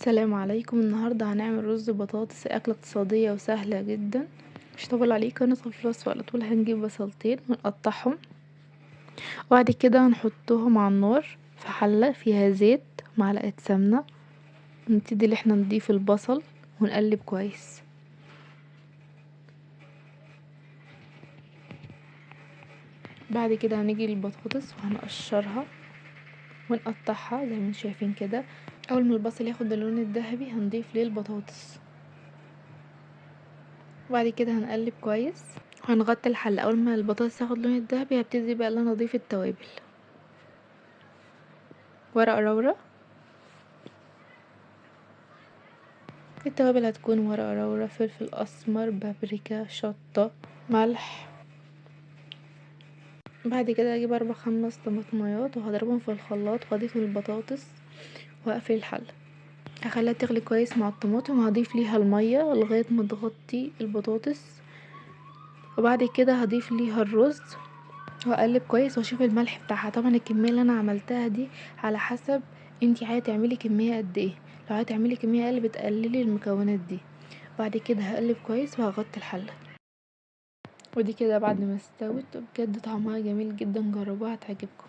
السلام عليكم. النهاردة هنعمل رز بطاطس، أكلة اقتصادية وسهلة جدا. مش هطول عليكم، هندخل في الوصفة على طول. هنجيب بصلتين ونقطعهم، وبعد كده هنحطهم على النار في حلة فيها زيت، معلقة سمنة. نبتدي ان احنا نضيف البصل ونقلب كويس. بعد كده هنيجي للبطاطس وهنقشرها ونقطعها زي ما انتم شايفين كده. اول ما البصل ياخد اللون الذهبي هنضيف ليه البطاطس، وبعد كده هنقلب كويس وهنغطي الحلة. اول ما البطاطس تاخد اللون الذهبي هبتدي بقى ان انا اضيف التوابل، ورق لورا. التوابل هتكون ورق لورا، فلفل اسمر، بابريكا، شطة، ملح. بعد كده هجيب 4-5 طماطميات وهضربهم في الخلاط وهضيف البطاطس وهقفل الحلة. هخليها تغلي كويس مع الطماطم وهضيف ليها المية لغاية ما تغطي البطاطس، وبعد كده هضيف ليها الرز واقلب كويس واشوف الملح بتاعها. طبعا الكمية اللي انا عملتها دي على حسب انتي عايزة تعملي كمية قد ايه، لو عايزة تعملي كمية اقل بتقللي المكونات دي. بعد كده هقلب كويس وهغطي الحلة. ودي كده بعد ما استوت، بجد طعمها جميل جدا، جربوها هتعجبكم.